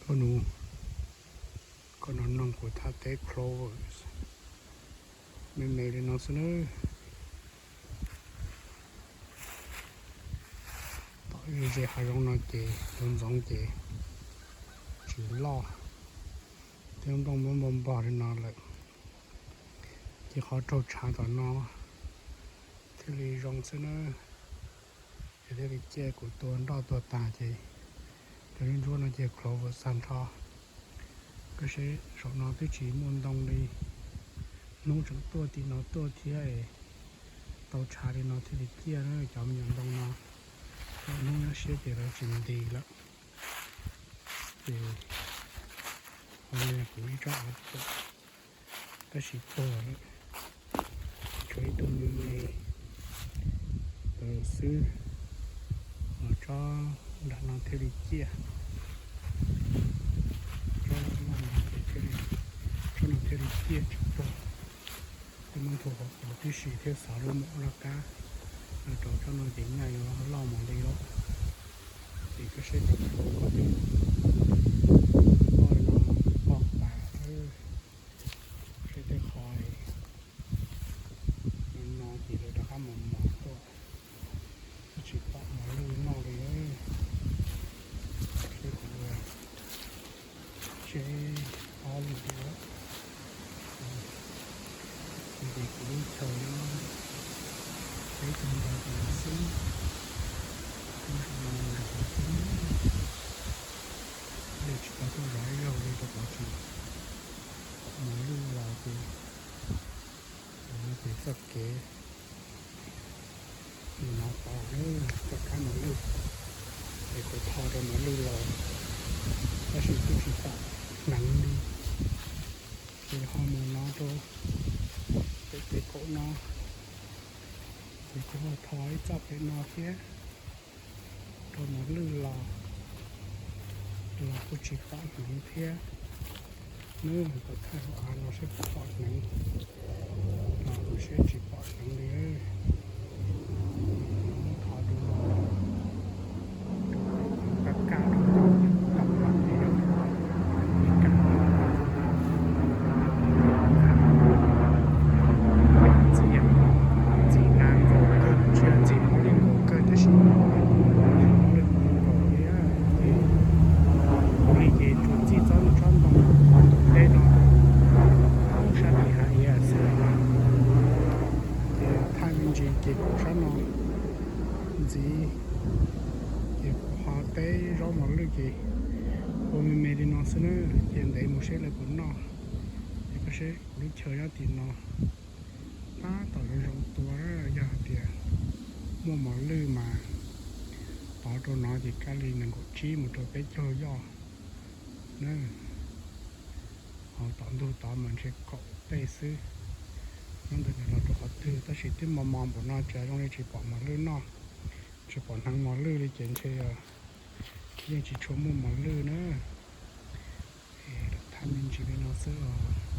Poj nus, koj no noog kuv thaj teb clovers me me li no xwb nawb. Tom ze ze hav zoov no ces ntxoov ntxoov ces tsis loj, twb nplooj npog npog li no lawm, ces qhov raug tshav tom no thiaj li zoo xwb nawb. Ces thiaj li ciaj kuv tua nroj tua tas ces cov ntsuab ntsuab no ces clovers xa nrho. Koj saib saum no twb tsis muaj ntoo li, hnub tseem tuaj tim no tuaj thiab, tau tshav li no thiaj li ciaj na. Cov me nyuam ntoo no, hnub nyob siab ces lawv tsis ntis lawm. Ces ho no yog kuv ib tsob av pum, tab sis tuag lawm, tshuav ib tug me me xwb, los tsob nram no thiaj li ciaj, tsob no thiaj li ciaj tsis tuag. Twb muab nthuav qhuav qhuav tib si thiab xov lub mus ua laj kab no rau tsob no ces nyaj yuav loj mus li lawm. Ces koj saib cov clovers ko twb loj li no, loj tas, saib tej qho no ces lawv rov qab mos mos tuaj, twb tsis pom mos lwj noj li. Saib kuv tseb ob lwm lawm. Ces kuv lub chaw nyob peb caug ntau tus xwb, lub sij hawm no nag hauv xwb, thiaj li tsis tau tuaj zov ib zaug li rau qhov tsis pom mos lwj los ces no ces txoj kev mus no tod, txoj kab mos lwj, es kuv tho rau mos lwj los, tab sis twb tsis pom hneev li. Ces ho mus no rau pem tej kaum no, ces kuv ho tho ib txoj pem no thiab, rau mos lwj los, los kuj tsis pom hneev thiab. Nws tau thaj hauv av no seb puas pom hneev, los kuv seb tsis pom hneev li. Thov rau, rau kaj kaj rau, tau lam li yog li kaj. Ntxim, ntxim hnav nkaus kawg, tsis yog ntxim hnav li nkaus kawg tab sis lwj nkaus li. Ces kuv li ces tsuas txij tsob ntoo teb no sab tim hav iav xwb. Ces thaj me ntsis ces kuv sab no ntxiv, ces kuv ho teb zaub mos lwj ces ua me me li no xwb na, ces ntev mus seb lawv puas noj. Ces koj saib kuv lub chaw nyob tim no tab tom zoo zoo tua, yog hais tias muaj mos lwj mas tod rau no ces kab li nees nkaum tsib mus rau peb caug yoj na. Ho tom ntug tod mas ntshe kaum tej xwb. Nyob ntawm no los rau qhov twg tab sis twb mos mos npaum no ces zoo li tsis pom mos lwj noj, tsis pom hneev mos lwj li ces ntshe yeej tsis tshua muaj mos lwj na. Thaj me ntsis li no xwb os.